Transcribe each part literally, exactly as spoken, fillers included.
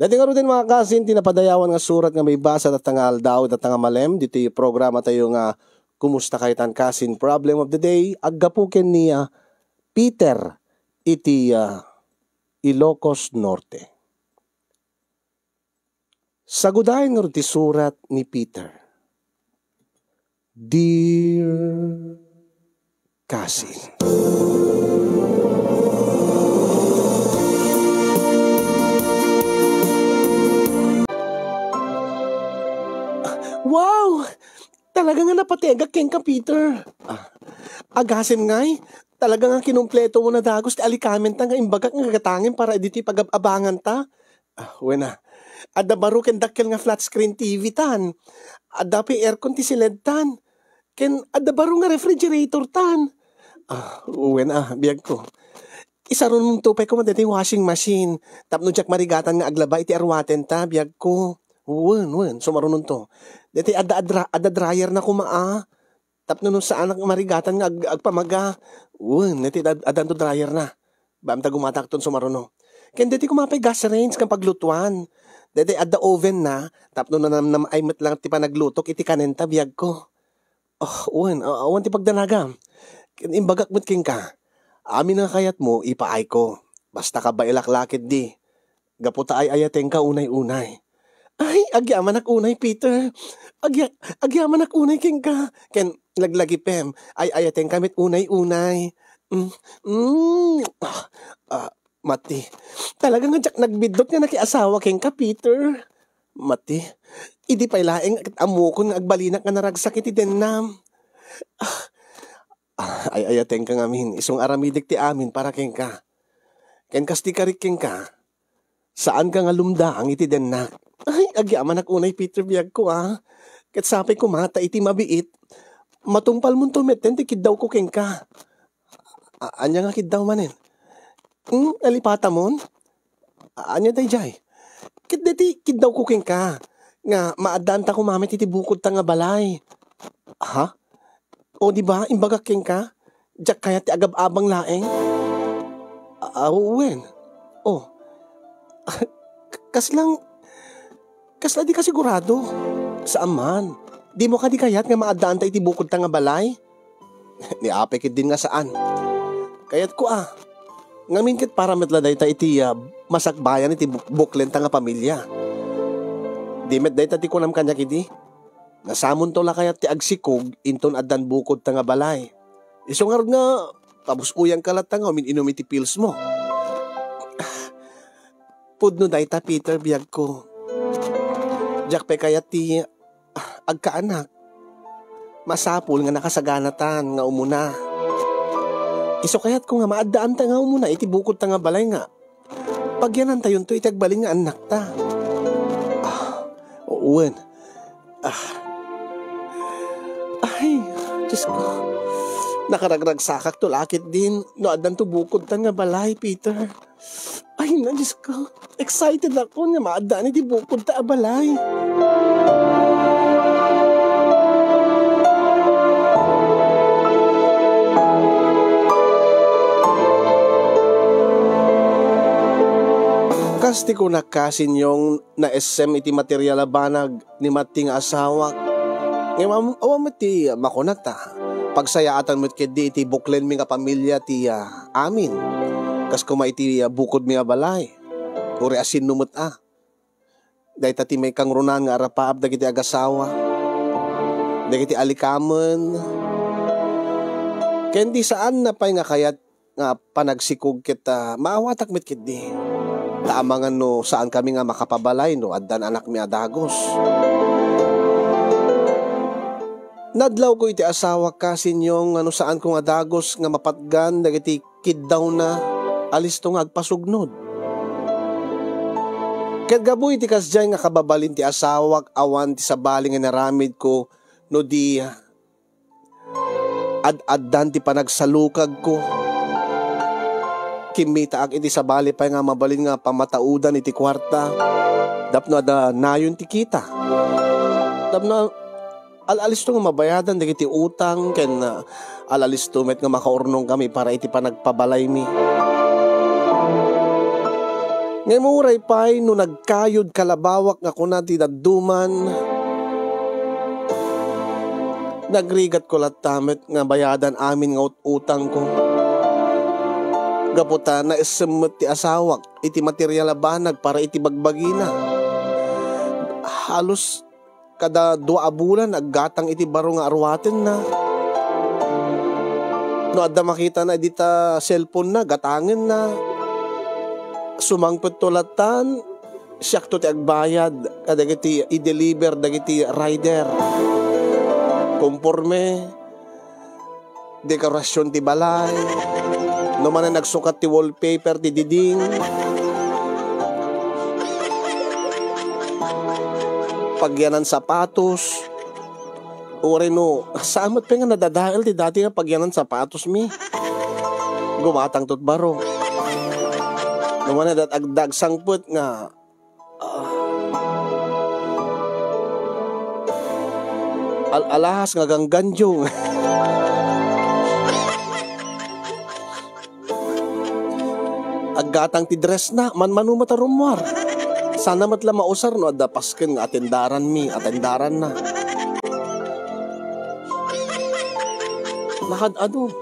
Iti ngaruden, mga kasin, ti napadayawan nga surat nga maibasa tatta nga aldaw, tatta nga malem, ditoy programa tayo nga Kumusta Kayo Tan, Kasin, Problem of the Day, aggapu ken ni, ah, Peter iti, ah, Ilocos Norte. Sagudayen ngarud ti surat ni Peter. Dear Kasin. Wow! Talaga nga napategak kenka, Peter. Ah, agasem ngay, talaga nga kinumpleto mo na dagus ti alikamenta nga imbagak nga gatangen para ditoy pagab-abanganta. Ah, wen a. Adda baro ken dakkel nga flat screen T V tan. Adda pay aircon ti siled tan. Ken adda baro nga refrigerator tan. Ah, wen a, biagko. Isarunonto pay koma daytoy washing machine tapno diak marigatan nga aglaba iti aruaten ta, biagko. Wen, wen, sumarunonto. Daytoy adda, adra-, adda dryer na koma a. Tapno no saanak marigatan nga ag-, agpamaga. Wen, daytoy ad-, addanto dryer na. Baam ta gumatakton sumaruno. Ken daytoy koma pay gas range nga paglutuan. Daytoy adda oven na, tapno nanamnam ay met lang ti panaglutok iti kanenta, biagko. Oh, wen, ah, awan ti pagdanagam. Ken imbagak met kenka, amin nga kayatmo, ipaayko. Basta kabaelak la ketdi. Gapu ta ay-ayatenka unay-unay. Ay, agyamanak unay, Peter. Agya-, agyamanak unay kenka. Ken laglagipem, ay-ayatenka met unay-unay. Mm, mm. Ah, ah, Mati, talaga nga diak nagbiddut nga nakiasawa kenka, Peter. Mati, idi pay laeng ket ammokon nga agbalinak nga naragsak iti dennam. Ah, ah, ay-ayatenka ngamin, isu nga aramidek ti amin para kenka. Ken kas ti karik kenka, saanka nga lumdaang iti dennak. Ay, agyamanak unay, Peter, biagko, a. Ket sapay koma ta iti mabiit, matungpalmonto metten ti kiddawko kenka. A-, ania nga kiddaw manen? Hmm, nalipatamon? A-, ania daydiay? Ket daytoy kiddawko kenka, nga maaddaanta koma met iti bukodta nga balay. Ha? O, di ba, imbagak kenka, diak kayat ti agab-abang laeng? A-, a, wen. O. K-, kaslang, kasla di ka sigurado? Saan man. Dimo kadi kayat nga maaddaanta iti bukodta nga balay? Ni apay ketdin nga saan. Kayatko a. Ngamin ket para met la dayta iti, ah, masakbayan iti bu-, buklenta nga pamilia. Di met dayta ti kunam kaniak idi. Nasamonto la kayat ti agsikog inton addan bukodta nga balay. Isu ngarud nga pabus-oyanka latta nga umin-inum iti pilsmo. Pudno dayta, Peter, biagko. Diak pay kayat ti, ah, agkaanak. Masapul nga nakasaganatan nga umuna. Isu kayatko nga maaddaanta nga umuna iti bukodta nga balay nga pagyanantayonto iti agbalin nga annakta. Ah, wen. Ah. Ay, Diyos ko. Nakaragragsakakto la ketdin no addanto bukodta nga balay, Peter. Ay na, Diyos ko. Excited ako nga maaddaan iti bukodta a balay. Kas ti kunak, Kasin, Yong, naessem iti material a banag ni Matti nga asawak. Ngem am-, awan met ti makunata. Pagsayaatan met ketdi iti buklenmi nga pamilia ti, ah, amin. Kas koma iti, ah, bukodmi a balay. Uray a sinno met a. Dayta ti maikangrunan nga arapaap dagiti agasawa, dagiti alikamen, ken di saanna pay nga kayat nga panagsikog ket, ah, maawatak met ketdi. Ta amangan no saankami nga makapabalay no addan anakmi a dagus. Nadlawko iti asawak, Kasin, Yong, nga no saanko nga dagus nga mapatgan dagiti kiddawna, alisto nga agpasugnod. Ket gapu iti kasdiay nga kababalin ti asawak, awan ti sabali nga inaramidko no di ad-addan ti panagsalukagko. Kimmitaak iti sabali pay nga mabalin nga pamataudan iti kuarta tapno adda nayon ti kita. Tapno al-alisto nga mabayadan dagiti utang ken, ah, al-alisto met nga makaurnongkami para iti panagpabalaymi. Ngem uray pay no nagkayod kalabawak nga kuna ti dadduma, nagrigatko latta met nga bayadan amin nga ut-utangko. Gapu ta naessem met ti asawak iti material a banag para iti bagbagina. Halos kada dua a bulan, aggatang iti baro nga aruatenna. No adda makitana dita cellphone-na, gatangenna. Sumangpetto lattan, siakto ti agbayad kadagiti i-deliver dagiti rider. Konporme, dekorasion ti balay, no manen agsukat ti wallpaper ti diding, pagyanan sapatos, uray no, saan met pay nga nadadael ti dati nga pagyanan sapatos mi. Gumatang tot baro. No manen dat-, agdagsangpet nga Al-, alahas nga gangganjong. Aggatang ti dress na, manmano met a rummuar. Sana met la mausar no adda pasken nga atendaran mi, atendaran na. Nakad-adu.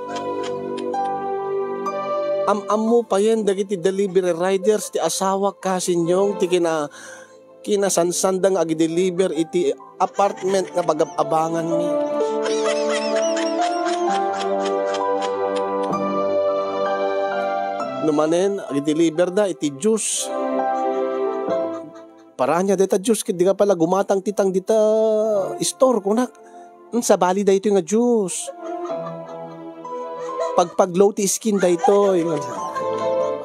Am-ammo payen dagiti delivery riders ti asawak, kasinyong, ti kina-, kinasansanda nga agideliver iti apartment nga pagab-abanganmi. No manen, agideliverda iti juice. Parania dayta juice ket di nga pala gumatang ti tang dita store, kunak. "Hmm, sabali daytoy nga juice. Pagpaglow ti skin daytoy."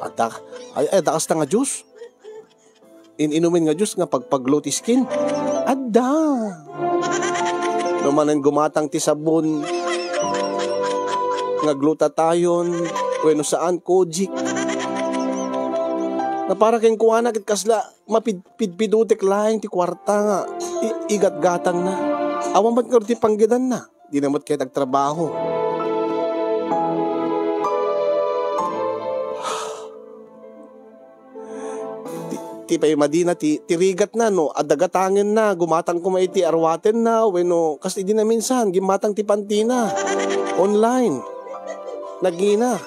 Adda, ay, ay, adda kasta nga juice? In-inumen nga juice nga pagpaglow ti skin? Adda. No manen gumatang ti sabon nga glutathione, wenno saan, Kojic. Nga para kenkuana ket kasla mapid-, pidpidutek laeng ti kuarta nga i-, igatgatangna. Awan met ngarud ti panggedanna. Dina met kayat agtrabaho. Ti, ti pay madina ti, ti rigatna, no adda gatangenna, gumatang koma iti aruatenna, wenno kas idi naminsan, gimmatang ti pantina. Online. Nagina.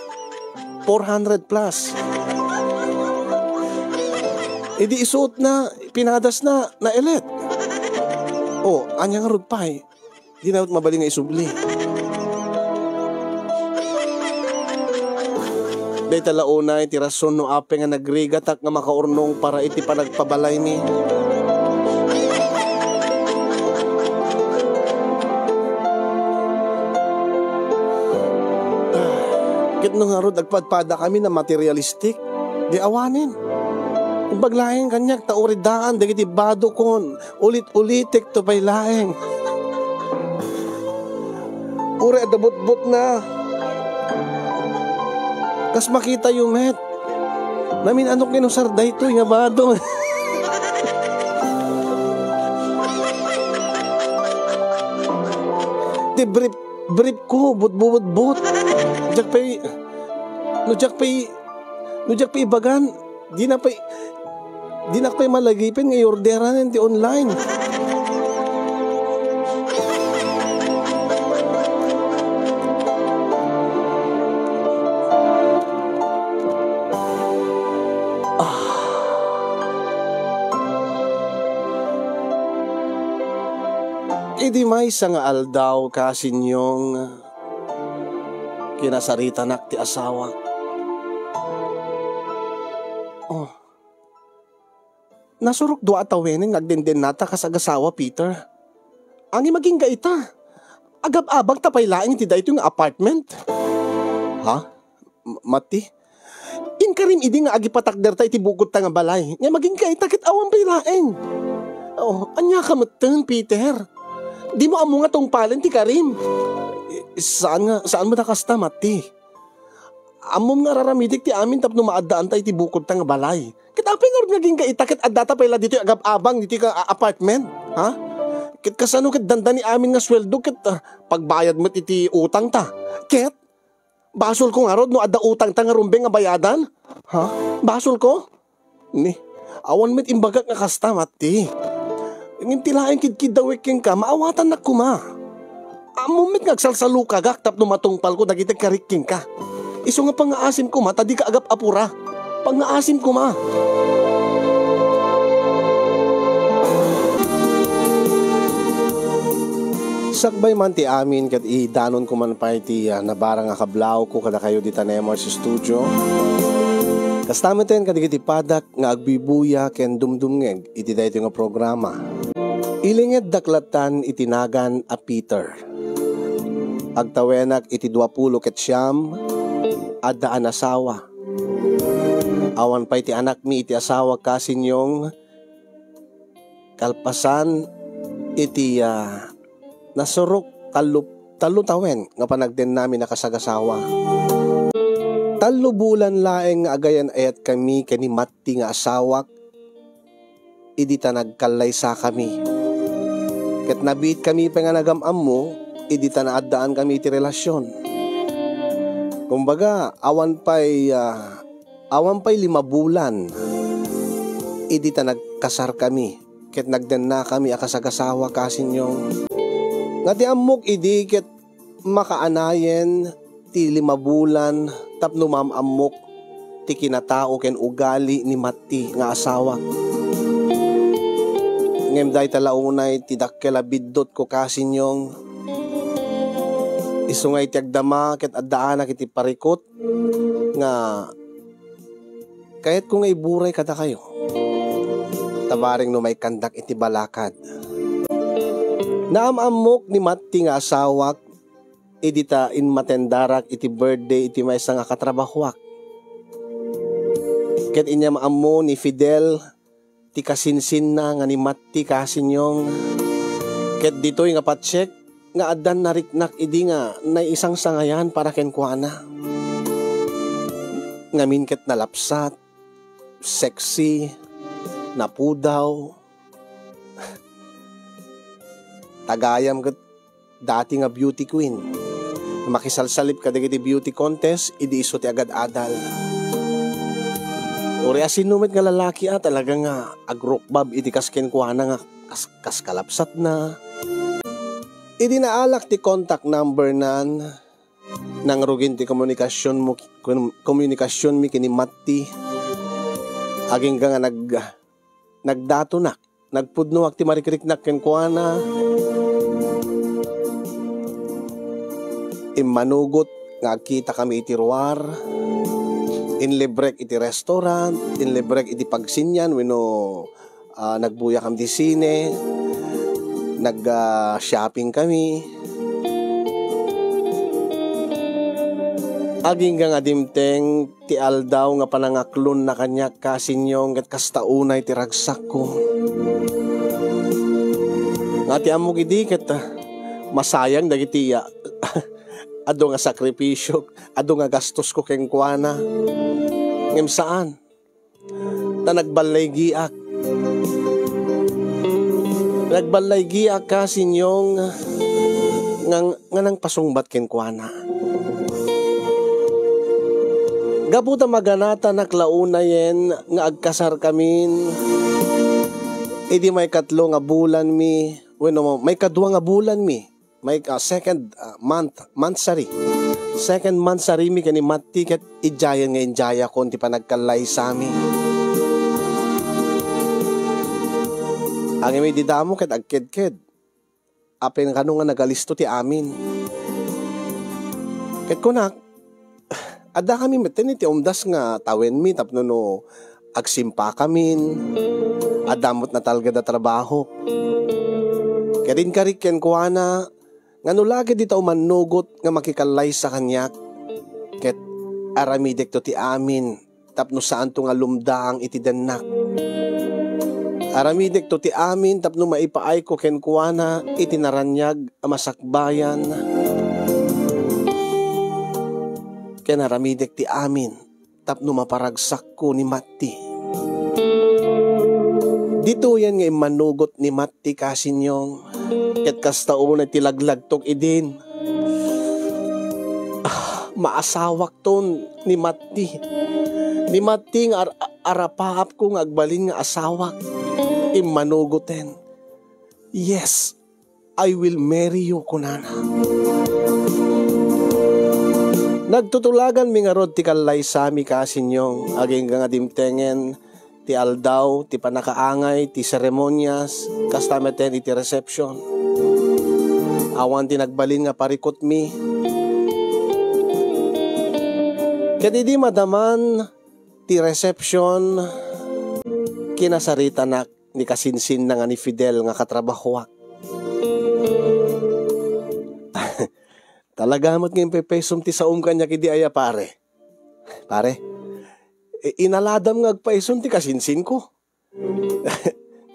Four hundred plus. Idi isuotna, pinadasna, naelet. O, ania ngarud pay? Di na met mabalin nga isubli. Dayta la unay ti rason no apay nga nagrigatak nga makaurnong para iti panagpabalaymi. Ket no ngarud agpadpadakami a materialistic, di awanen. Imbag laeng kaniak ta uray daan dagiti badokon, ulit-ulitek to pay laeng. Uray adda butbotna. Kas makitayo met. Namin-anok nga inusar daytoy nga bado. Ti brief, brief ko, butbutbot. Diak pay, no diak pay, no diak pay ibagan, di na pay, di na pay malagipen nga i-orderanen ti online. Ah. Idi maysa nga aldaw, kasinyong, kinasaritanak ti asawak. Oh. Nasurok dua a tawenen nga agdendennata kas agasawa, Peter. Ngem agingga ita. Agab-abangta pay laeng iti daytoy nga apartment. Ha? M-, Mati? Inkarim idi nga agipatakderta iti bukodta nga balay. Ngem agingga ita ket awan pay laeng. Oh, ania ka metten, Peter? Dimo ammo nga tungpalen ti karim. Saan nga, saan met a kasta, Mati? Ammom nga ar-aramidek ti amin tapno maaddaanta iti bukodta nga balay. Ket apay ngarud nga agingga ita ket addata pay la ditoy agab-abang ditoy ka a-, apartment? Ha? Ket kasano ket dandani amin nga sueldo ket, ah, pagbayad met iti utangta? Ket basolko ngarud no adda utangta nga rumbeng a bayadan? Ha? Basolko? Ni, awan met imbagak nga kasta, Matti. Ngem ti laeng kidkiddawek kenka, maawatannak koma. Ammom met nga agsalsalukagak tapno matungpalko dagiti agkarik kenka. Isu nga pangngaasim koma ta dika agap-apura. Pangngaasim koma. Sakbay man ti amin ket idanonko man pay ti, ah, nabarang a kablawko kadakayo dita Nemor's Studio. Kasta metten kadagiti padak nga agbibuya ken dumdumngeg iti daytoy nga programa. Ilingeddak lattan iti nagan a Peter. Agtawenak iti duapulo ket siam, addaan asawa. Awan pay ti anakmi iti asawak, kasinyong, kalpasan iti, ah, nasurok tallo, tallo tawen nga panagdennami a kasagasawa. Tallo bulan laeng nga agayan-ayatkami ken ni Matti nga asawak idi ta nagkallaysakami. Ket nabiitkami pay nga nagam-ammo idi ta naaddaankami iti relasion. Kumbaga, awan pay, ah, awan pay lima bulan idi ta nagkasarkami ket nagdennakami a kasagasawa, kasinyong. Nga ti ammok idi ket makaanayen ti lima bulan tapno maam-ammok ti kinatao ken ugali ni Matti nga asawak. Ngem dayta la unay ti dakkel a biddutko, kasinyong. Isu nga iti agdama ket addaanak iti parikut nga kayatko nga iburay kadakayo. Ta bareng no maikandak iti balakad. Naam-ammok ni Matti nga asawak idi ta inmatendarak iti birthday iti maysa nga katrabahoak. Ket inyam-ammo ni Fidel ti kasinsinna nga ni Matti, kasinyong. Ket ditoy nga patsek nga addan nariknak idi nga naisangsangayan para kenkuana. Ngamin ket nalapsat, sexy, napudaw. Tagayam ket dati nga beauty queen. Makisalsalip kadagiti beauty contest idi isu ti agad-adal. Uray a sino met nga lalaki a talaga nga agrukbab iti kas kenkuana nga kas, kas kalapsatna. Idi naalak ti contact number nan, nangrugin ti komunikasionmo, komunikasionmi ken ni Matti. Agingga nga nag, nagdatonak. Nagpudnoak ti marikriknak kenkuana. Immanugot nga agkitakami iti ruar. Inlibrek iti restaurant, inlibrek iti pagsinian wenno, ah, nagbuyakami iti sine, nag, ah, shopping kami. Agingga nga dimteng ti aldaw nga panangaklonna kaniak, kasinyong, ket kasta unay ti ragsakko. Nga ti ammok idi ket, ah, masayang dagiti, ah, adu nga sakripisio, adu nga gastosko kenkuana. Ngem saan. Ta nagballaygiak. Nagballaygiak, kasinyong, nga, nga nangpasungbat kenkuana. Gapu ta maganatanak la unayen nga agkasarkamin, idi maikatlo nga bulanmi, wenno maikadua nga bulanmi, may, ah, second, ah, month, monthsary. Second monthsary mi ken ni Matti ket idiayen nga indiayakon ti panagkallaysami. Ngem idi damo ket agkedked. Apay kano nga nagalisto ti amin. Ket kunak, adda kami metten iti umdas nga tawenmi tapno no agsimpakamin, adda met natalged a trabaho. Ket inkarik kenkuana nga no la ket dita umannugot nga makikallaysa kaniak, ket aramidekto ti amin tapno saanto nga lumdaang iti dennak. Aramidekto ti amin tapno maipaayko kenkuana iti naraniag a masakbayan. Ken aramidek ti amin tapno maparagsakko ni Matti. Ditoyen nga immanugot ni Matti, kasinyong, ket kasta unay ti laglagtok idin. Ah, maasawakton ni Matti. Ni Matti nga ar-, arapaapko nga agbalin nga asawak, immanugoten. "Yes, I will marry you," kunana. Nagtutulaganmi ngarud ti kallaysami, Kasinyong, agingga nga dimtengen ti aldaw ti pannakaangay ti seremonias, kasta meten iti reception. Awan ti nagbalin nga parikutmi. Ket idi madaman ti reception, kinasaritanak ni kasinsinna nga ni Fidel nga katrabahoak. Talaga met nga impaypaysom ti saom kaniak idi aya, pare. Pare, i-, inaladam nga agpayson ti kasinsinko.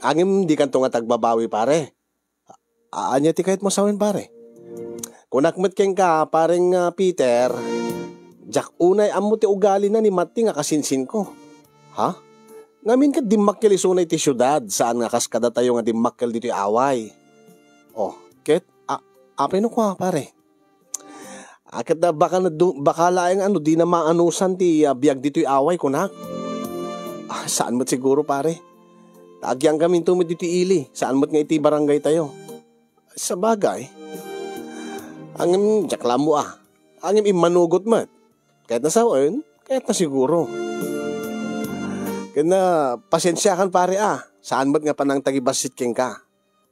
Ngem dikanto nga tagbabawi, pare. A-, ania ti kayatmo a sawen, pare? Kunak met kenka, pareng, ah, Peter, diak unay ammo ti ugalina ni Matti nga kasinsinko. Ha? Ngamin ket dimmakkel isuna iti siudad, saan nga kas kadatayo nga dimmakkel ditoy away. Oh, ket, a-, apay no kua, pare? Ah, ket, ah, baka nadu-, baka laeng ano, dina maanusan ti, ah, biag ditoy away, kunak. Ah, saan met siguro, pare? Ta agyangkaminto met ditoy ili, saan met nga iti barangay tayo. Sabagay. Ngem, diak la ammo, ah. Ngem immanugot met. Kayatna sawen, kayatna siguro. Ken, ah, pasensiakan, pare, ah. Saan met nga panangtagibassit kenka.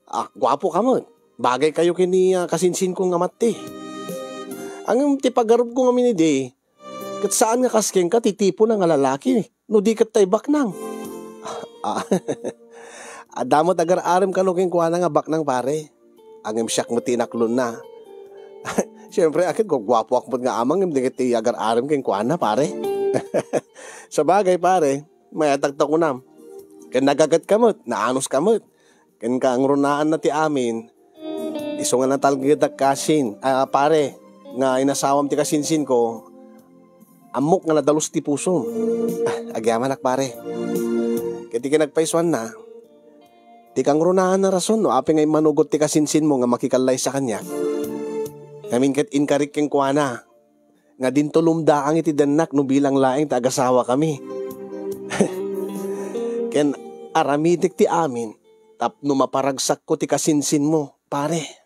Ah, guapoka met. Bagaykayo ken ni, ah, kasinsinko nga Matti. Ngem ti pagarupko ngamin idi, ket saan nga kas kenka ti tipo na nga lalaki, no di ket tay baknang. Ah, adda met agar-arem kano kenkuana nga baknang, pare. Ngem siak met ti inaklonna. Siempre, a ket guguapoak met nga ama, ngem di ket ti agar-arem kenkuana, pare. Sabagay, pare, mayat ta kunam. Ken nagagetka met, naanuska met. Ken kangrunaanna ti amin, isu nga natalgedak kasin, a, pare, nga inasawam ti kasinsinko, ammok nga nadalus ti pusom. Ah, agyamanak, pare. Ket ti kinagpaysuanna, ti kangrunaanna rason no apay nga immanugot ti kasinsinmo nga makikallaysa kaniak. Ngamin ket inkarik kenkuana nga dinto lumdaang iti dennak no bilang laeng ti agasawakami. Ken aramidek ti amin tapno maparagsakko ti kasinsinmo, pare.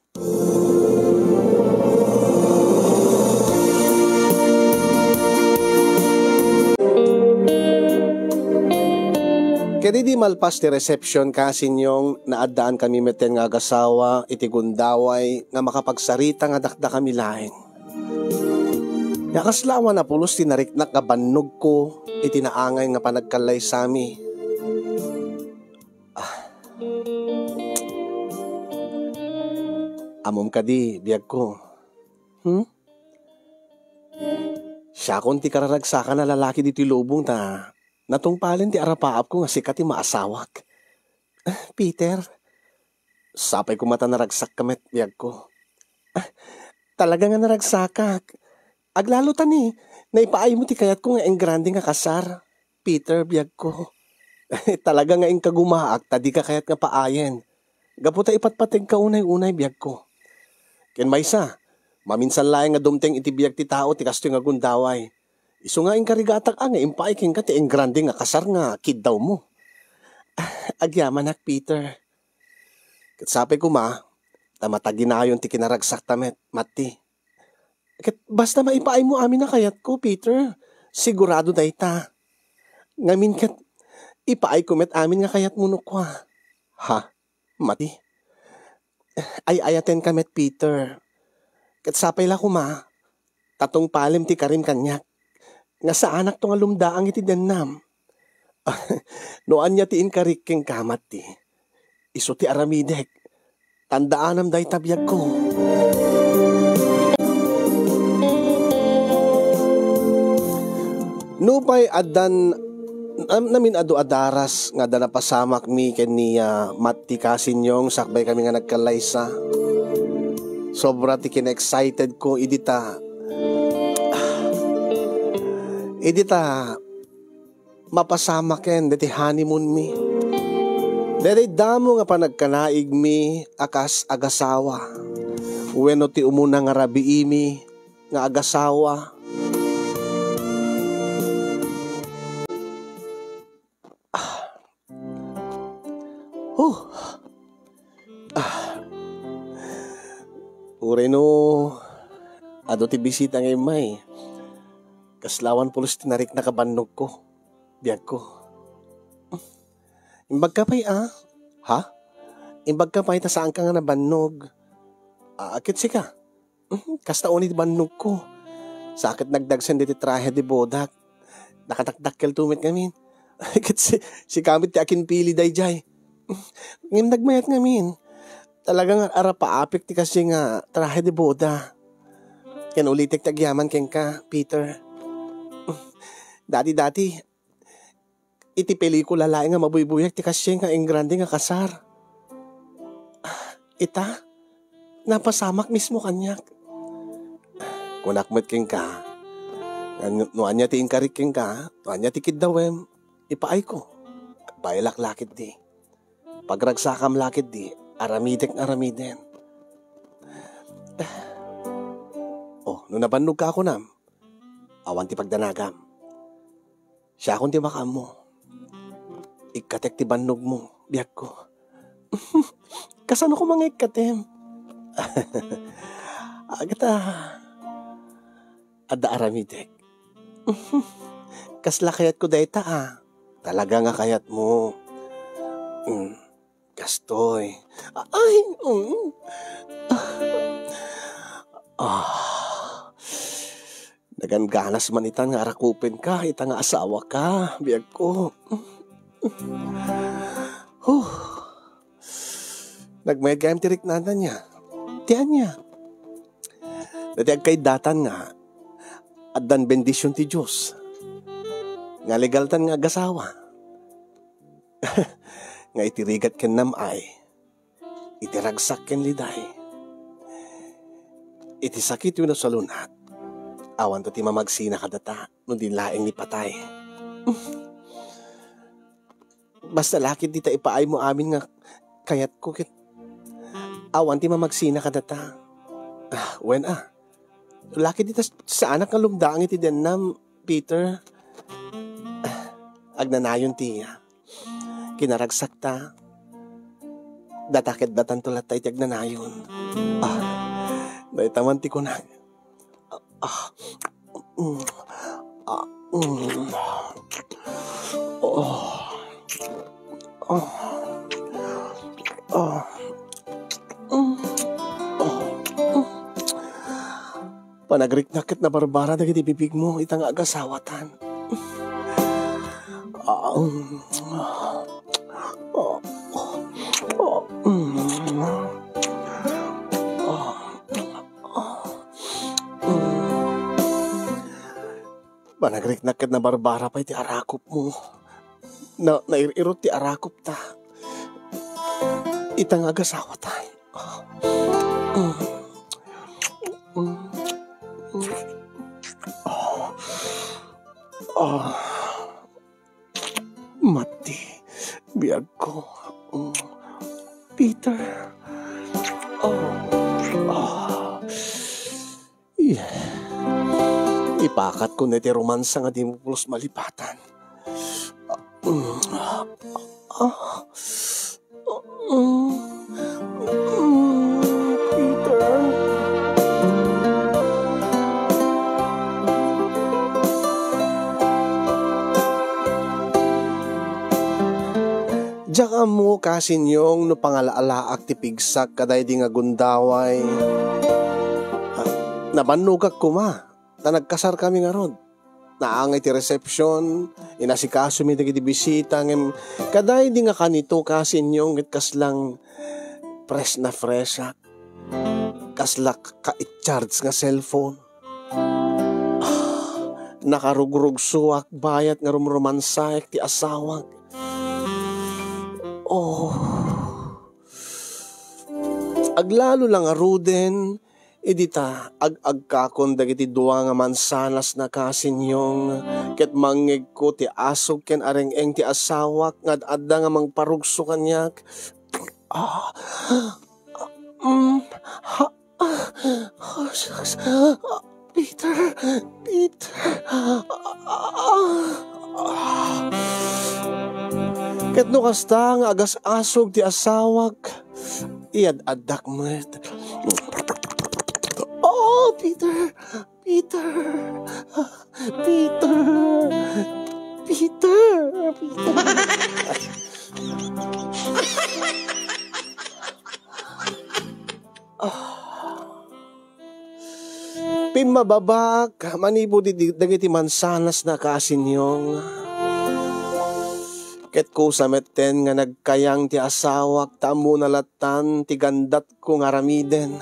Ket idi malpas ti reception, Kasinyong, naaddaan kami meten nga agasawa iti gundaway nga makapagsarita nga dakdakami laeng. Nga kasla awan a pulos ti nariknak nga bannogko iti naangay nga panagkallaysami. Ah. Ammom kadi, biagko? Hmm? Siakon ti kararagsakan a lalaki ditoy lubong ta natungpalen ti arapaapko nga sika ti maasawak. Ah, Peter, sapay koma ta naragsakka met, biagko. Ah, talaga nga naragsakak. Aglalo ta ni, naipaaymo ti kayatko nga engrande nga kasar, Peter, biagko. Talaga nga inkagumaak ta dika kayat nga paayen. Gapu ta ipatpategka unay-unay, biagko. Ken maysa, maminsan laeng nga dumteng iti biag ti tao ti kastoy nga gundaway. Isu nga inkarigatak a nga impaay kenka ti engrande nga kasar nga kiddawmo. Ah, agyamanak, Peter. Ket sapay koma, ta mataginayon ti kinaragsakta met, Matti. Ket basta maipaaymo amin a kayatko, Peter. Sigurado dayta. Ngamin ket, ipaayko met amin nga kayatmo no kua. Ha? Matti? Ay-ayatenka met, Peter. Ket sapay la koma, ta tungpalem ti karim kaniak, nga saanakto nga lumdaang iti dennam. No ania ti inkarik kenka, Matti, isu ti aramidek. Tandaanam dayta, biagko. Nupay addan am-, namin adu a daras nga adda napasamakmi ken ni, ah, Matti Kasinyong sakbay kami nga nagkallaysa. Sobra ti kina-excited ko idi ta, idi ta mapasamaken deti honeymoon mi. Deti damo nga panagkanaigmi a kas agasawa. Wenno ti umuna nga rabiimi nga agasawa. Oh. Ah. Uray no adu ti bisita nga immay. Kasla awan pulos ti nariknak a bannogko. Biagko. Imbagka pay, a? Ha? Imbagka pay ta saanka nga nabannog. A, ket sika? Mhm, kasta unay ti bannogko. Sa ket nagdagsen ditoy trahe de bodak. Nakatakdakkelto met ngamin. Ket si, sika met ti akinpili daydiay. Ngem nagmayat ngamin. Talaga nga arapaapek ti kasiay nga trahe de boda. Ken ulitek ti agyaman kenka, Peter. Dati-dati, iti pelikula laeng nga mabuybuyak ti kasiay nga engrande nga kasar. Ita, napasamak mismo kaniak. Kunak met kenka, nga no, no ania ti inkarik kenka, no ania ti kiddawem, ipaayko. Agbaelak la ketdi. Pagragsakam la ketdi, aramidek nga aramiden. Oh, no nabannogka a kunam, awan ti pagdanagam. Siakon ti makaammo. Ikkatek ti bannogmo, biagko. Kasano koma nga ikkatem? Agata, adda aramidek. Kasla kayatko dayta, a. Talaga nga kayatmo. Mm. Kastoy. Ay, mm. Ah. Nagangganas man itan nga arakupenka, ita nga asawaka, biagko. Huh. Nagmayat gayam ti riknana niya. Ti ania? Dati agkaiddatan nga addan bendision ti Dios. Nga legaltan nga agasawa. Nga iti rigat ken nam-ay, iti ragsak ken liday, iti sakit wenno salunat, awanto ti mamagsina kadata no di laeng ni patay. Basta la ketdi ta ipaaymo amin nga kayatko ket awan ti mamagsina kadata. Ah, wen a. La ketdi ta saanak nga lumdaang iti dennam, Peter. Ah, agnanayon ti kinaragsakta. Data ket datanto latta iti agnanayon. Ah, dayta man ti kunak. Ah, mm, ah, mm. Oh. Oh. Oh. Mm. Oh. Mm. Panagriknak ket nabarbara dagiti bibigmo ita nga agasawatan. Ah, mm. Ah, ah, mm. Ah, ah, mm. Panagriknak ket nabarbara pay ti arakupmo. Na, nair-irot ti arakupta. Ita nga agasawatan. Ah. Mati, biagko. Peter. Oh. Ah. Yeah. Ipakatko ne ti romansa nga dimo pulos malipatan. Ah, mm, ah, ah, mm, mm, Peter. Diak ammo, kasinyong, no pangalaalaak ti pigsak kadaydi nga gundaway. Ah, nabannogak koma, ta nagkasarkami ngarud. Naangay ti resepsiyon, inasikasomi dagiti bisita, ngem kadaydi nga kanito, kasinyong, ket kaslang fresh na fressak. Kasla ka-, ka-charge nga cellphone. Ah, nakarugrugsoak bayat nga rumrumansaek ti asawak. Oh. Aglalo la ngaruden, idi ta ag-agkakon dagiti dua nga mansanas na, kasinyong, ket mangngegko ti asog ken areng-eng ti asawak nga ad-adda nga mangparugso kaniak. Ah, mm, ha, ah, ah, shucks. Ah, Peter, Peter. Ah, ah, ah. Ket no kasta nga agas-asog ti asawak, iyad-addak met. Oh, Peter! Peter! Peter! Peter! Peter! Ah. Pimmababaak manipud iti, dagiti mansanasna, Kasinyong. Ket kusa metten nga nagkayang ti asawak ta ammona lattan ti gandatko nga aramiden.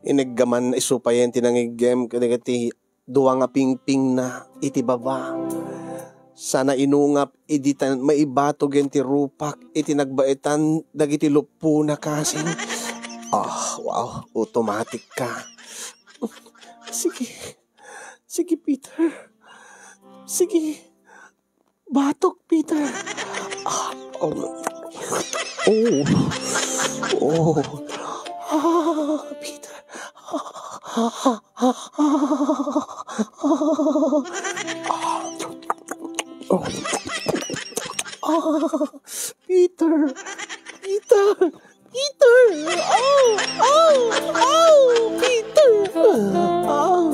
Iniggaman isupayen ti nangiggem kadagiti dua nga pingpingna iti baba. Sana inungap idi ta maibatogen ti rupak iti nagbaetan dagiti luppona, Kasing. Ah, wow, automatic ka. Sige. Sige, Peter. Sige. Batok, Peter. Ah, oh. Oh. Oh. Ah, Peter. Ah, ah, ah, ah. Ah, Peter. Peter. Peter! Oh! Oh! Oh! Peter! Oh!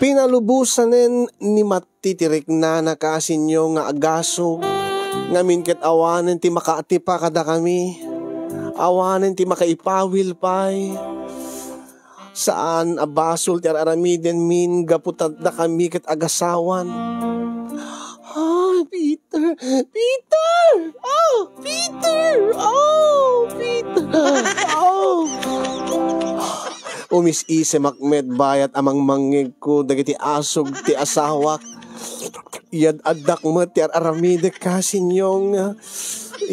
Pinalubosanen ni Matti ti riknana, Kasinyong, nga agasog, ngamin ket awanen ti makaatipa kadakami, awanen ti makaipawil pay. Saan a basol ti ar-aramidenmin gapu ta dakami ket agasawan. Ah, Peter! Peter! Ah, Peter! Oh, Peter! Oh! Umis-isemak met bayat a mangmangngegko dagiti asog ti asawak. Iyad-addak met ti ar-aramidek, Kasinyong.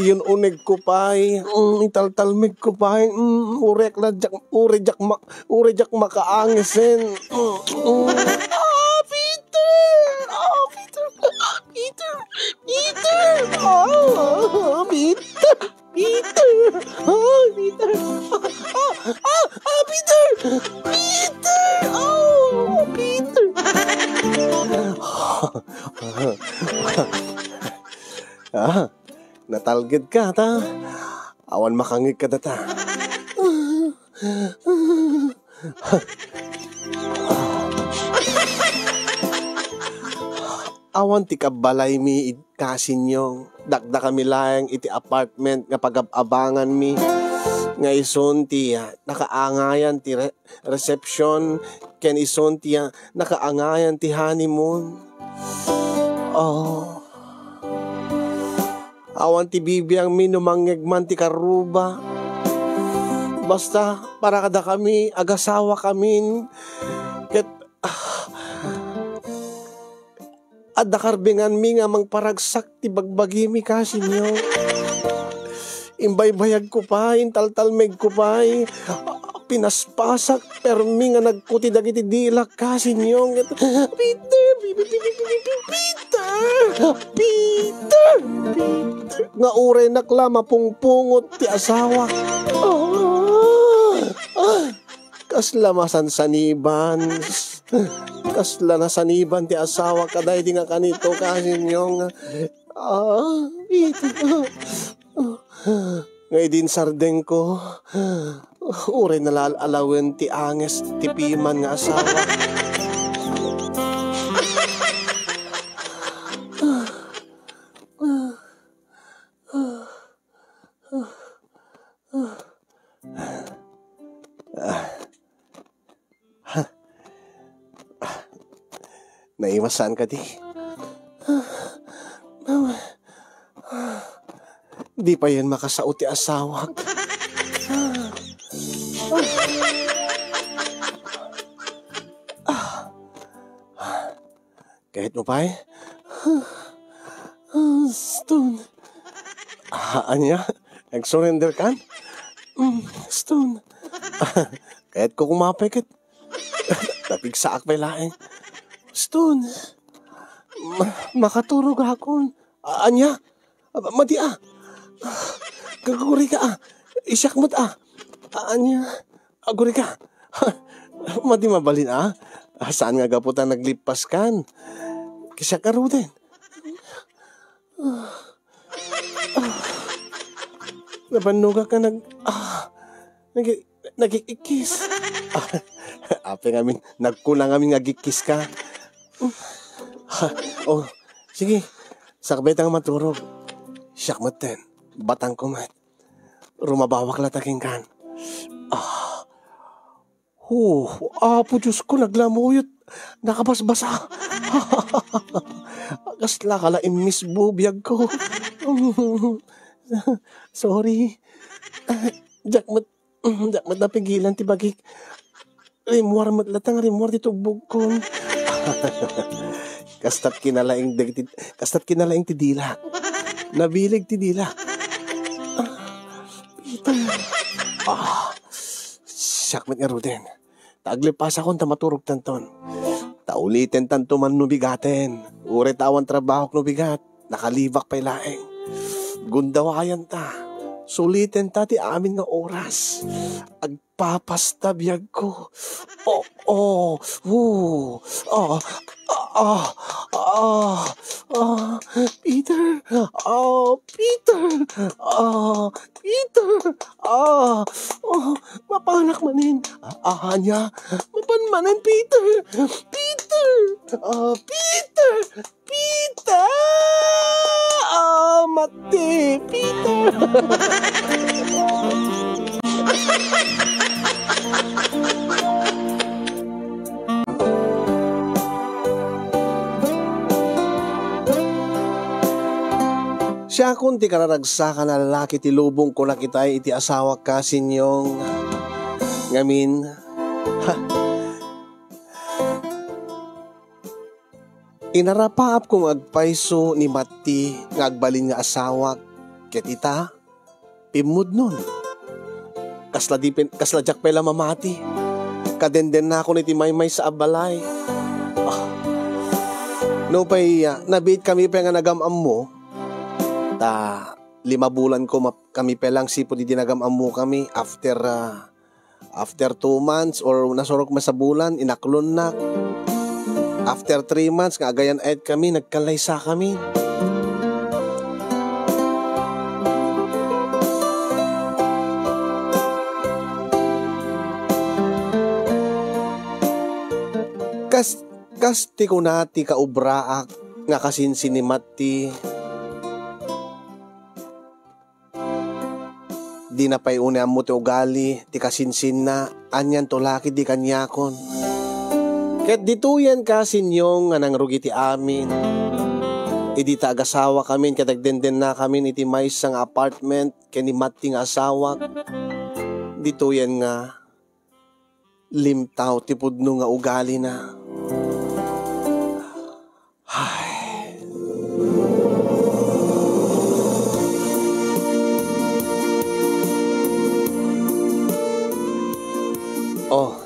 Iyun-unegko pay, mm, italtalmegko pay, mm, uray diak, uray diak ma-, uray diak makaangesen. Mm, mm. Ah, Peter! Ah, Peter! Peter! Peter! Ah, Peter! Peter! Ah, Peter! Ah, ah, ah, Peter! Peter! Ah, Peter! Ah, natalged ka, ta? Awan makangngeg kadata. Awan ti kabbalaymi, Kasinyong. Dakdakami laeng iti apartment nga pagab-abanganmi. Nga isun ti, ah, nakaangayan ti re-, reception, ken isun ti, ah, nakaangayan ti honeymoon. Oh. Awan ti bibiangmi no mangngeg man ti karruba. Basta, para kadakami, agasawakamin. Ket, ah, adda karbenganmi nga mangparagsak ti bagbagimi, Kasinyong. Imbaybayagko pay, intaltalmegko pay. Pinaspasak, permi nga nagkuti dagiti dilak, Kasinyong. Peter! Peter! Peter! Peter! Nga uraynak la mapungpungot ti asawa. Ah! Ah! Kasla masansaniban. Kasla nasaniban ti asawa kadaydi nga kanito, Kasinyong. Ah, Peter. Nga idi insardengko, uray nalal-alawen ti anges ti piman nga asawa. Naiwasan ka di? Di payen makasao ti asawak. Kayatmo pay? Stone. Ah, ania? Nag-surrender kan? Mm, Stone. Kayatko koma pay ket napigsaak pay laeng. Stone. Ma-, makaturogakon. A-, ania? A-, madi a. Agurika a. Siak met a. A-, ania? Agurika. Madi mabalin a? Ah, saan nga gapu ta naglippas kan? Kasiak ngaruden. Ah, ah, nabannogak nga nag-, ah, nag-, nagik-ikkis. Ah, apay ngamin, nagkuna ngamin nga agik-kiska. Ah, oh, sige, sakbay ta nga maturog. Siak metten, batangko met. Rumabawak la ta kenkan. Ah, Oh, Apo Diosko, naglamuyot. Nakabasbasa. Kasla ka la immisbo, biagko. Sorry. Diak met, diak met napigilan ti bagik. Rimmuar met latta nga rimmuar ti tugbogkon. Kasta't kinalaing dagiti, kasta't kinalaing ti dila. Nabileg ti dila. Ah, Peter. Ah, siak met ngaruden. Ta aglipasakon ta maturogtanton. Ta ulitentanto man no bigaten. Uray ta awan trabahok no bigat, nakalibak pay laeng. Gundawayanta. Sulitenta ti amin nga oras. Agpapasta biagko. Oh, oh, oh. Ah, ah, ah, ah, Peter. Ah, Peter. Ah, Peter. Ah, oh, mapanak manen. Ah, ania? Mapan manen, Peter. Peter. Ah, Peter. Peter. Ah, mati, Peter. Siakon ti kararagsakan a lalaki ti lubong, kunak itay iti asawak, Kasinyong. Ngamin, ha, inarapaapko nga agpayso ni Matti nga agbalin nga asawak, ket ita, pimmudnon. Kasla di pin-, kasla diak pay la mamati. Kadendennakon iti maymaysa a balay. Ah. Nupay, ah, nabiit kami pay nga nagam-ammo, ta lima bulan ko map-, kami pay lang sipud idi nagam-ammo kami after, ah, after two months or nasurok met sa bulan, inaklonnak. After three months nga agayan-ayat kami, nagkallaysa kami. Kas-, kas ti kuna ti kaubraak nga kasinsin ni Matti. Dina pay unay ammo ti ugali ti kasinsinna, anianto la ketdi kaniakon. Ket ditoyen, Kasinyong, nga nangrugi ti amin. Idi ta agasawakamin ket agdendennakamin iti maysa nga apartment ken ni Matti nga asawak, ditoyen nga limtaw ti pudno nga ugalina. Ay. Oh,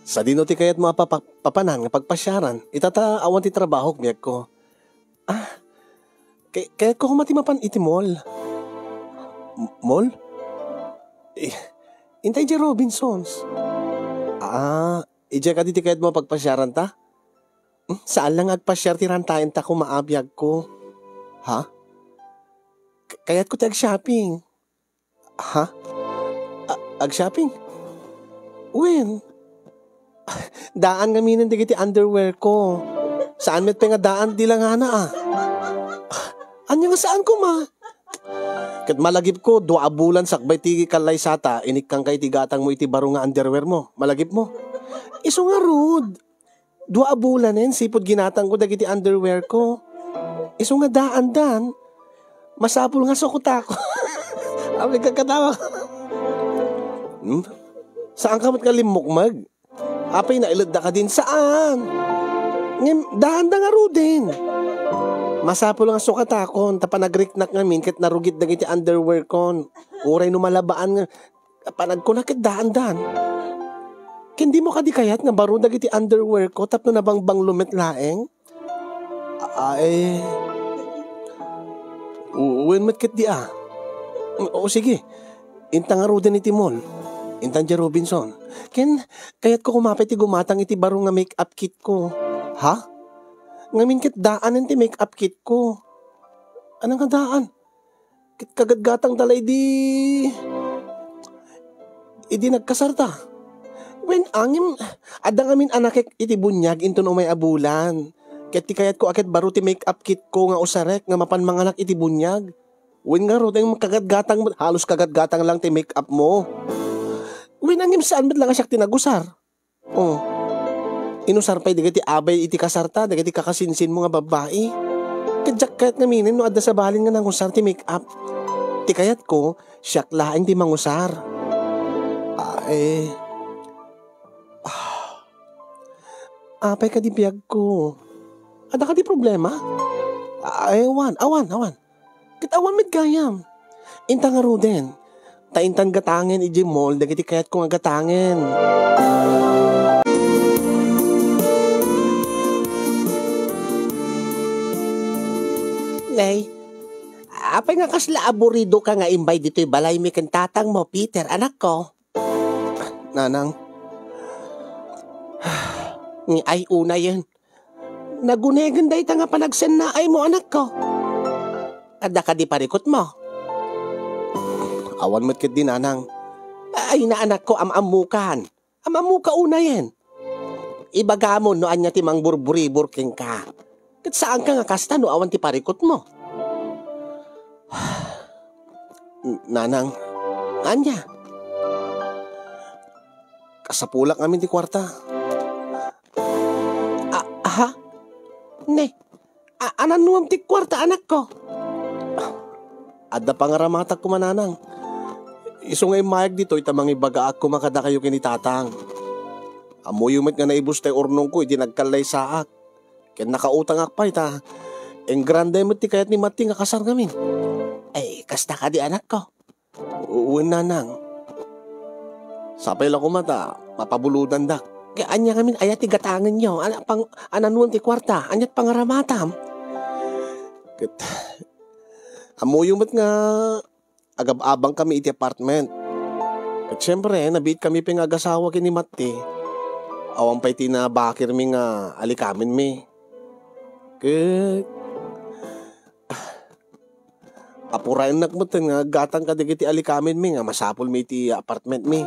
sadino ti kayatmo a papa-, papanan nga pagpasiaran? Ita ta awan ti trabahok, biagko. Ah, kay-, kayatko koma ti mapan iti mall. M-, mall? Eh, intay di Robinsons. Ah, idiay kadi ti kayatmo a pagpasiaranta? Hmm, saan lang nga agpasiar ti rantayenta koma, biagko. Ha? K-, kayatko ti ag-shopping. Ha? A-, ag-shopping? Wen, daan ngaminen dagiti underwear ko. Saan met pay nga daan di langana, ah. Ania nga saan koma? Ket malagipko, dua a bulan sakbay ti kallaysata, inikkanka iti gatangmo iti baro nga underwear mo. Malagipmo? Isu ngarud. Dua a bulanen, sipud ginatangko dagiti underwear ko. Isu nga daandan, masapul nga sukotakon. Apay ka katawa? Hmm? Saanka met nga limmukmeg? Apay, nailedda kadin? Saan? Ngem, daanda ngaruden. Masapul nga sukatakon, ta panagriknak ngamin ket narugit dagiti underwear kon. Uray no malabaan nga, Panagkuna ket daandan. Ken dimo kadi kayat nga baro dagiti underwear ko tapno nabangbanglo met laeng? Ay. U-, wen met ketdi a. O, sige. Inta ngaruden iti mall. Intan diay Robinson, ken kayatko koma pay ti gumatang iti baro nga make-up kitko. Ha? Ngamin ket daanen ti make-up kitko. Ania nga daan? Ket kagatgatangta la idi, idi nagkasarta. Wen, ngem, adda ngamin a nakek iti buniag inton umay a bulan. Ket ti kayatko a ket baro ti make-up kitko nga usarek nga mapan manganak iti buniag. Wen ngarud, ay, kagatgatang, halos kagatgatang lang ti make-up mo. Wen, ngem saan met lang a siak ti nagusar. Oh. Inusar pay dagiti abay iti kasarta, dagiti kakasinsinmo nga babbai. Ket diak kayat ngaminen no adda sabali nga nangusar ti make-up. Ti kayatko, siak laeng ti mangusar. Ah, eh. Ah. Apay kadi biagko? Adda kadi problema? Ah, eh, awan, awan, awan. Ket awan met gayam. Inta ngaruden, ta intan gatangen idiay mall dagiti kayatko nga gatangen. Nay, apay nga kasla aburidoka nga imbay ditoy balaymi ken tatangmo, Peter, anakko? Nanang. Ni ay unayen. Nagunegen dayta nga panagsennaaymo, anakko. Adda kadi parikutmo? Awan met ketdi, nanang. Ay na, anakko, am-ammokan. Am-ammoka unayen. Ibagam no ania ti mangburburibur kenka. Ket saanka nga kasta no awan ti parikutmo. Nanang. Ania? Kasapulak ngamin ti kuarta. A-, aha? Ne, a-, anannuam ti kuarta, anakko? Adda pangaramatak koma, nanang. Isu nga immayag ditoy ta mangibagaak koma kadakayo ken ni tatang. Ammoyo met nga naibus tay urnongko idi nagkallaysaak. Ken nakautangak pay ta enggrande met ti kayat ni Mati nga kasar ngamin. Ay, kasta kadi, anakko? Wen, nanang. Sapay la koma ta mapabulodandak. Ket ania ngamin aya ti gatangenyo? Ana, pang-, anannuam ti kuarta? Aniat pangaramatam? Ket ammoyo met nga agab-abangkami iti apartment. Ket siempre, nabiitkami pay nga agasawa ken ni Matti. Awan pay ti nabakirmi nga alikamenmi. Ket apurayennak metten nga aggatang kadagiti alikamenmi nga masapulmi iti apartmentmi.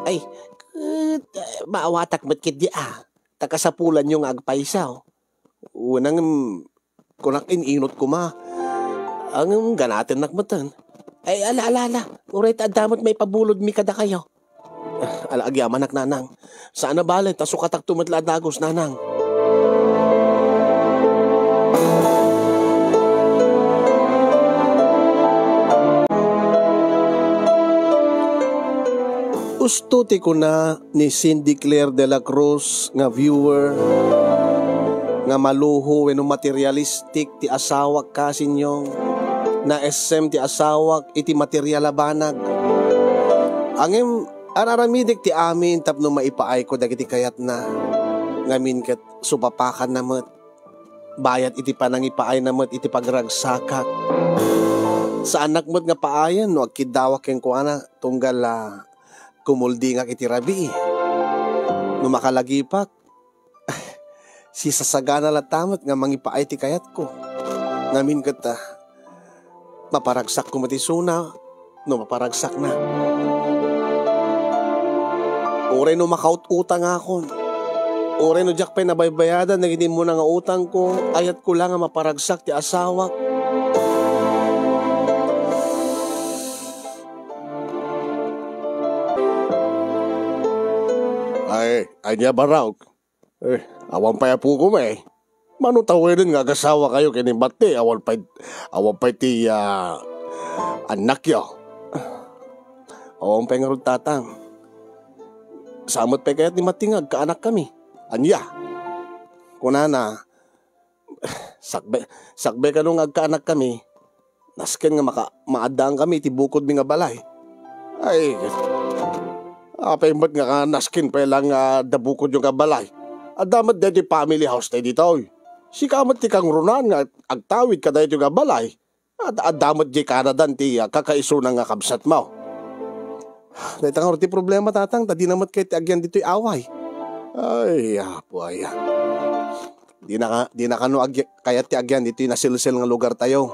Ay, ket, eh, maawatak met ketdi a, ta kasapulanyo nga agpayso. Wen, ngem, kunak in-inot koma. Ngem ganatennak metten. Ay, ala, ala, ala. Uray ta adda met maipabulodmi kadakayo. Ala, agyamanak, nanang. Saan a bale, ta sukatakto met la a dagus, nanang. Usto ti kuna ni Cindy Claire de la Cruz nga viewer nga maluho wenno materialistic ti asawak, kasinyo. Naessem ti asawak iti material a banag. Ngem ar-aramidek ti amin tapno maipaayko dagiti kayatna. Ngamin ket supapakanna met. Bayat iti panangipaayna met iti pagragsakak. Saanak met nga paayen no agkiddawak kenkuana tunggal a kumuldingak iti rabii. No makalagipak, sisasagana latta met nga mangipaay ti kayatko. Ngamin ket, ah, maparagsakko met isuna no maparagsakna. Uray no makaut-utangakon, uray no diak pay nabaybayadan dagiti immuna nga utangko, ayatko la nga maparagsak ti asawak. Ay, ania, Barok? Eh, awan pay apokom, eh. Mano taweden nga agasawakayo ken ni Matti, awan pay, awan pay ti, ah, annakyo. Awan pay ngarud, Tatang. Saan met pay kayat ni Matti nga agkaanakkami? Ania? Kunana, sakbe-, sakbay kano nga agkaanakkami, nasken nga maka-, maaddaankami iti bukodmi nga balay. Ay, apay met nga nasken pay lang nga adda bukodyo nga balay? Adda met daytoy family house tayo ditoy. Sika met ti kangrunaan nga agtawid kadaytoy nga balay. At adda met diay kanadan ti, ah, kakaisuna nga kabsatmo. Dayta nga ti problema, Tatang, ta dina met kayat ti agyan ditoy away. Ay, apo aya. Dina ka, dina kano agi-, kayat ti agyan ditoy nasilsil nga lugartayo.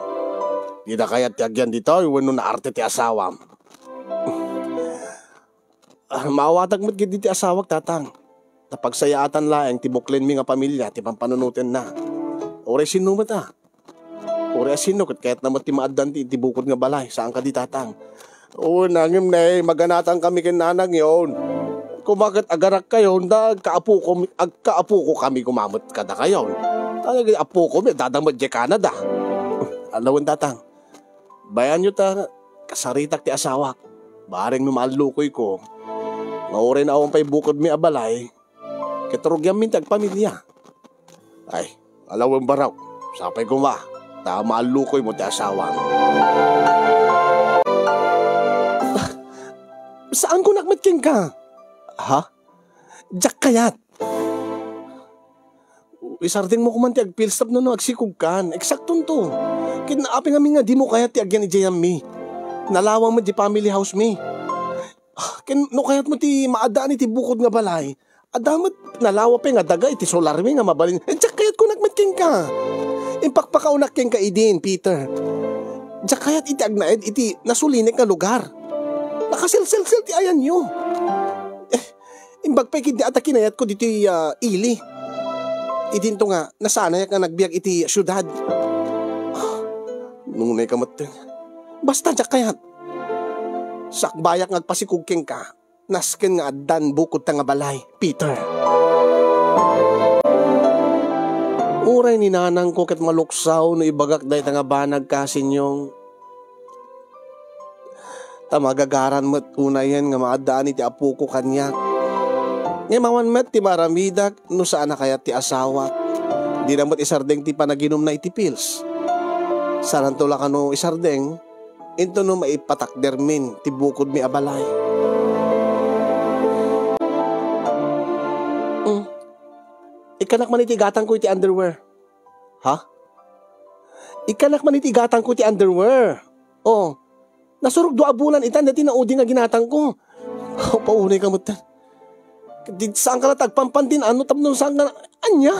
Dina kayat ti agyan ditoy wenno naarte ti asawam. Ah, maawatak met ketdi ti asawak, Tatang. Ta pagsayaatan laeng ti buklenmi nga pamilya ti pampanunotenna. Uray sino met a. Uray a sino ket kayatna met ti maaddan ti, ti bukod nga balay, saan kadi, Tatang? Oo, nangem ne, maganatan kami ken nanang yon. Koma ket aganak kayon, da agkaapuko, agkaapuko kami koma met kadakayon. Talaga apuko mi, dada met diay Canada. Alawen, Tatang. Bayanyo ta kasaritak ti asawak. Bareng no maallukoyko, nga uray no awan pay bukodmi a balay, ket rugianmin ti agpamilya. Ay, alawen barok. Sapay koma, ta maallukoymo ti asawam. Saan kunak met kenka? Ha? Diak kayat. Isardengmo koman ti agpills tapno agsikogkan. Eksaktonto. Ket apay ngamin nga dimo kayat ti agyan idiay ammi? Nalawa met di family house mi. Ah, ken no kayatmo ti maaddaan iti bukod nga balay, adda met nalawa pay nga daga iti solar mi nga mabalin. Eh, diak kayat kunak met kenka. Impakpakaunak kenka idin, Peter. Diak kayat iti agnaed iti nasulinek nga lugar. Nakaselselsil ti ayanyo. Eh, imbag pay ketdi a ta kinayatko ditoy, ah, ili. Idinto nga, nasanayak nga nagbiag iti siudad. Nunay ka met. Basta diak kayat. Sakbayak nga agpasikog kenka, nasken nga addan bukodta nga balay, Peter. Uray ni nanangko ket maluksaw no ibagak dayta nga banag, Kasinyong. Ta magagaran met unayen nga maaddaan iti apoko kaniak. Ngem awan met ti maaramidak no saan a kayat ti asawak. Dina met isardeng ti panaginumna iti pills. Saanto la kano isardeng, intono maipatakdermin ti bukodmi a balay. Mm. Ikkanak man iti igatangko iti underwear. Ha? Ikkanak man iti igatangko iti underwear. Oh. Nasurog dua a bulan itan daytoy naudi nga ginatangko. Oh, paunay ka met. Di, saan ka la ta agpampantin, ano, tapno saan ka na, ania?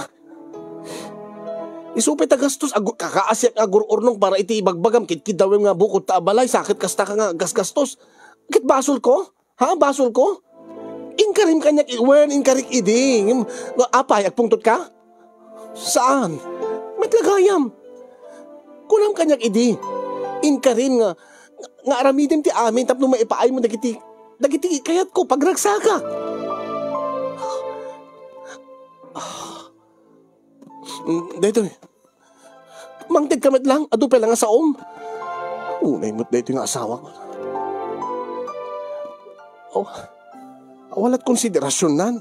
Isu pay ta gastos, agu-, kakaasiak nga agur-urnong para iti ibagbagam, kidkidawem nga bukodta a balay, sakit kasta ka nga gasgastos. Ket basolko? Ha, basolko? Inkarim kaniak i-, wen, inkarik idi. Ngem, apay, agpungtot ka? Saan? Met la gayam. Kunam kaniak idi. Inkarim nga, nga aramidem ti amin tapno maipaaymo dagiti, dagiti kayatko, pagragsakak. Mm, daytoy. Mangted ka met lang, adu pay lang nga saom. Unay met daytoy nga asawak. Oh, awan lat konsiderasionan.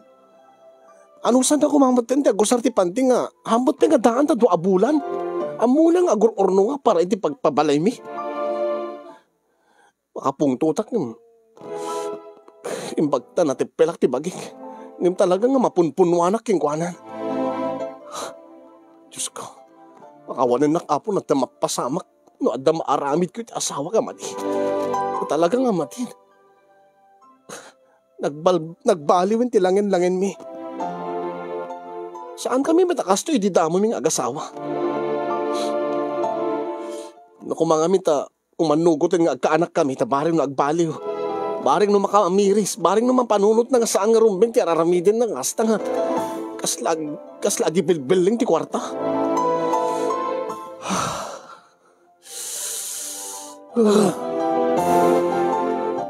Ano, saan ako mamagtan ti agusar ti panti nga, hambut pay nga daan ta dua a bulan? Ammona nga agur-urnongak para iti pagpabalaymi. Makapungtotak ngem. Imbag ta nateppelak ti bagik. Ngem talaga nga mapunpunuanak kenkuana. Diyos ko, pakawanennak, Apo, no adda mapasamak, no adda maaramidko iti asawak a madi. Talaga nga madi. Nagbal-, nagbaliwen ti langen-langenmi. Saan kami met a kastoy idi damomi nga agasawa. No koma ngamin ta umanugoten nga agkaanakkami ta bareng no agbaliw. Bareng no makamiris, bareng no mapanunotna nga saan nga rumbeng ti araramidenna nga kasta nga kasla ag-, kasla agibilbilling ti kuarta.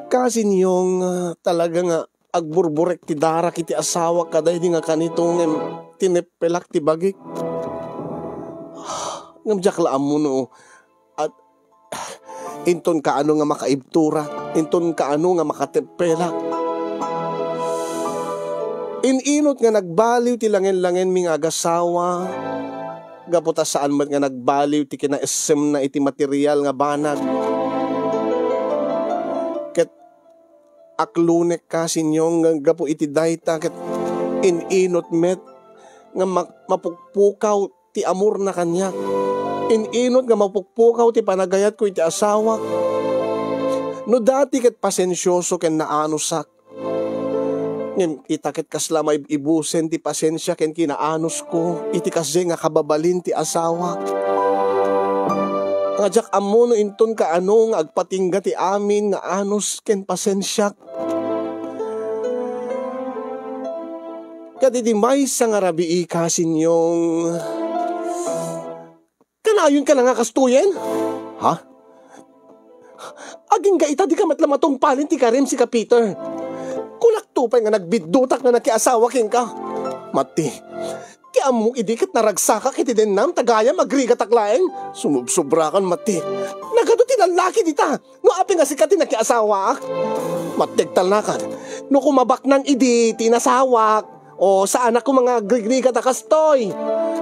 Kasinyong, ah, talaga nga agburburek ti darak iti asawak kadaydi nga kanito, ngem tineppelak ti bagik. Ngem diak la ammo no at inton kaano nga makaibturak, inton kaano nga makateppelak. In-inot nga nagbaliw ti langen-langenmi nga agasawa, gapu ta saan met nga nagbaliw ti kinaessemna iti material nga banag. Ket aklonek, Kasinyong, nga gapu iti dayta ket in-inot met nga ma-, mapukpukaw ti amorna kaniak. In-inot nga mapukpukaw ti panagayatko iti asawak. No dati ket pasensioso ken naanusak, ngem ita ket kasla maib-ibusen ti pasensia ken kinaanusko iti kasdiay nga kababalin ti asawak. Nga diak ammo no inton kaano nga agpatingga ti amin nga anus ken pasensiak. Ket iti maysa nga rabii, kasinyong, kanayonka la nga kastoyen? Ha? Agingga ita, dika met la matungpalen ti garim, sika Peter. Kunakto pay nga nagbiddutak nga nakiasawa kenka. Matti, ti ammok idi ket naragsakak iti dennam, ta gayam agrigatak laeng. Sumubsobrakan, Matti. Nagadu ti lallaki dita. No apay nga sika ti nakiasawaak? Matti, agtalnakan. No kumabaknang idi ti inasawak, o saanak koma nga agrigrigat a kastoy.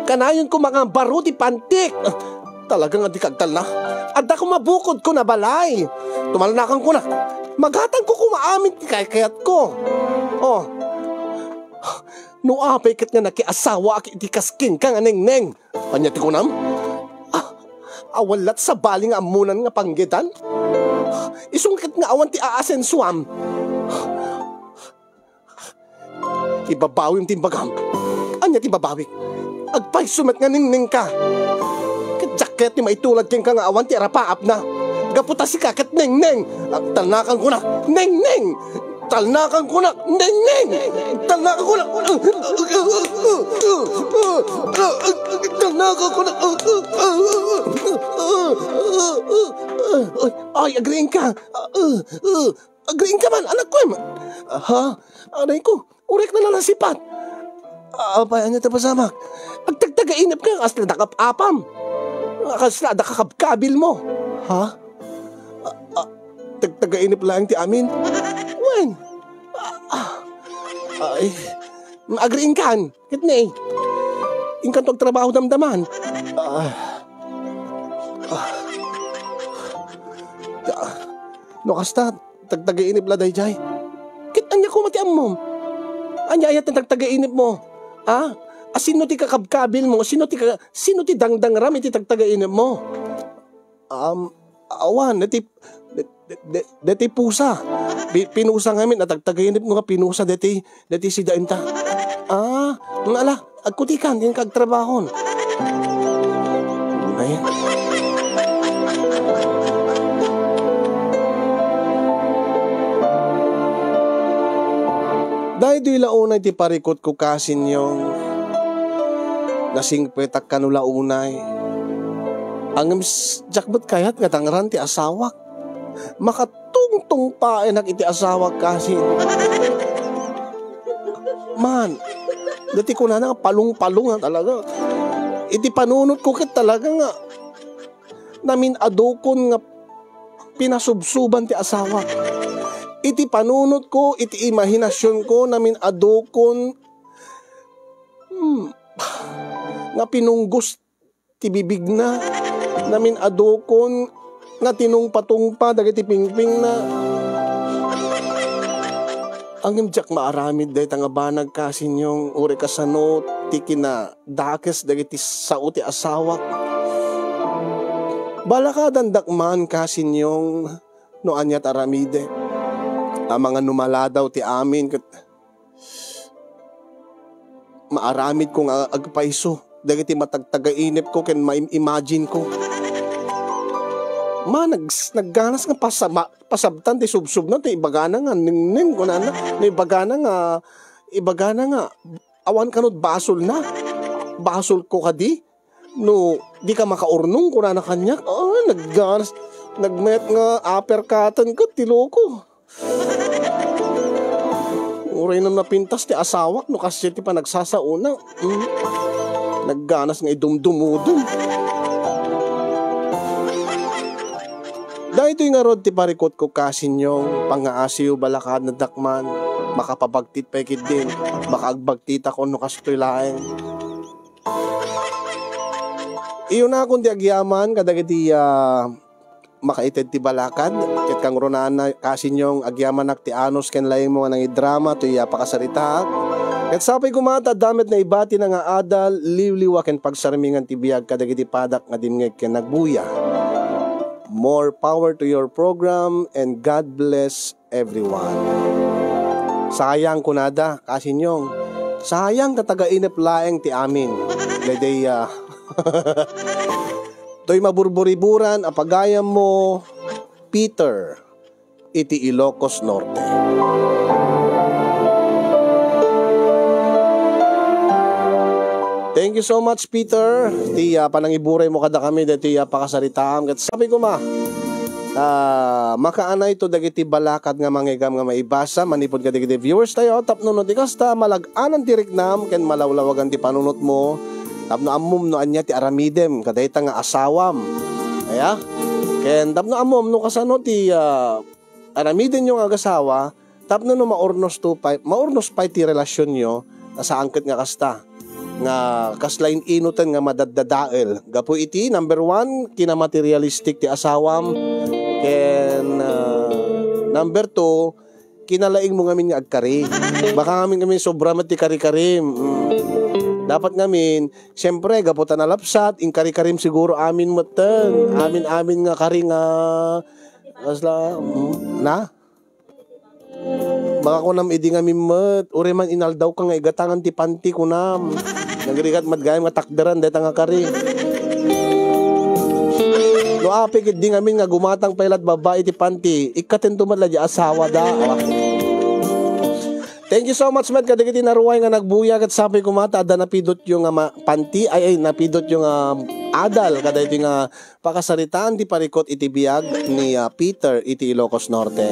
Kanayon koma nga baro ti pantik. Talaga nga dika agtalna. Adda koma bukodko a balay. Tumalnakan koma. Magatangko koma amin ti kaykayatko. Oh. No apay ket nga nakiasawaak iti kas kenka nga Nengneng. Ania ti kunam? Ah, awan lat sabali nga ammonan nga panggedan? Isu ket nga awan ti aasensuam. Ibabawim ti imbagam. Ania ti babawik? Agpayso met nga Nengnengka. Ket diak kayat ti maitulad kenka nga awan ti arapaapna. Gapu ta sika ket Nengneng. Agtalnakan koma. Nengneng! Talnakan koma. Nengneng! Talnakan koma. Talnakan koma. Ay, ay, agriingka. Agriingka man, anakko, em. Aha, aray ko, urekna la nasipat. Apay, ania ti pasamak? Agtagtagainepka, kasla adda kap-apam. Kasla adda kakabkabilmo. Ha? Ah, ah, tagtagainep laeng ti amin. Wen. Ah, ah. Ay, agriingkan. Ket ne, inkanto agtrabaho damdaman. Ah. Ah. Ah. No kasta, tagtagainep la daydiay. Ket ania koma ti ammom? Ania aya ti tagtagainepmo? Ha? A, sino ti kakabkabilmo? Sino ti ka-, sino ti dangdangram iti tagtagainepmo? Um, awan, deti, de-, de-, de-, deti pusa. Pi-, pinusa ngamin, a tagtagainepko nga pinusa deti, deti sidaenta. Ah, nga ala, agkutikan, ken kagtrabahon. Unay. Daytoy la unay ti parikutko, kasinyong. Nasingpetak kano la unay. Ngem s-, diak met kayat nga dangran ti asawak. Makatungtungpaenak iti asawak, kasin. Man, dati kunana nga palong-palong, a, talaga. Iti panunotko ket talaga nga namin-adukon nga pinasubsuban ti asawak. Iti panunotko, iti imahinasionko, namin-adukon, hmm, nga pinunggos ti bibigna, namin-adukon nga tinungpatungpa dagiti pingpingna. Ngem diak maaramid dayta nga banag, kasinyong, uray kasano ti kinadakes dagiti sao ti asawak. Balakadandak man, kasinyong, no ania ti aramidek. Amangan no maladaw ti amin ket maaramidko nga agpayso dagiti matagtagainepko ken maim-imagineko. Ma, nags-, nagganas nga pasama-, pasabtan ti subsubna, ti ibagana nga, "Nengneng," kunana, no ibagana nga, ibagana nga, "Awan kano ti basolna? Basolko kadi no dika makaurnong?" kunana kaniak. Ah, nagganas, nagmayat nga uppercuttenko ti loko. Uray no napintas ti asawak no kasdiay ti panagsasaona. Hmm. Nagganas nga idumdumudom. Daytoy ngarud ti parikutko, kasinyong, pangngaasiyo, balakadandak man, makapabagtit pay ketdin, makaagbagtitak no kastoy laeng. Iyunakon ti agyaman kadagiti, ah, makaited ti balakad, ket kangrunaan, kasinyong, agyamanak ti anus ken laingmo nga nangidrama toy, ah, pakasaritaak. Ket sapay koma ta adda met naibatina nga adal, liwliwa ken pagsarmingan ti biag kadagiti padak nga dimngeg ken nagbuya. More power to your program and God bless everyone. Sayang kunada, kasinyong. Sayang ta taga-inep laeng ti amin. Daydiay, ah, toy maburburiburan a pagayam mo, Peter, iti Ilocos Norte. Thank you so much, Peter. Ti, ah, panangiburay mo kadakami daytoy, ah, pakasaritaam. Ket sabi koma, ah, makaanayto dagiti balakad nga mangegam nga maibasa manipud kadagiti viewers tayo tapno no di kasta, malag-anan ti riknam ken malawlawagan ti panunotmo tapno ammom no ania ti aramidem kadayta nga asawam. Aya? Ken tapno ammom no kasano ti, ah, aramidenyo nga agasawa tapno no maurnos to pay, maurnos pay ti relasionyo, ta saan ket nga kasta nga kasla in-inuten nga madaddadael. Gapu iti, number one, kinamaterialistic ti asawam, ken, ah, number two, kinalaing mo ngamin nga agkari. Baka ngamin kami sobra met ti kari-karim. Mm. Dapat ngamin, siyempre, gapu ta nalapsat, in kari-karim siguro amin metten. Amin-amin nga kari nga, kasla, mm, na? Baka kunam idi ngamin met, uray man inaldawka nga igatangan ti panti kunam. Nagrigat met gayam nga takderan dayta nga kari. No apik idi ngamin nga gumatang pay lat babai ti panti, ikkaten to met la di asawada. Awa. Thank you so much met kadagiti naruay nga nagbuya ket sapay koma ta adda napidotyo nga ma-, panti, ay, ay, napidotyo nga adal kadaytoy nga pakasaritaan ti parikut iti biag ni, ah, Peter iti Ilocos Norte.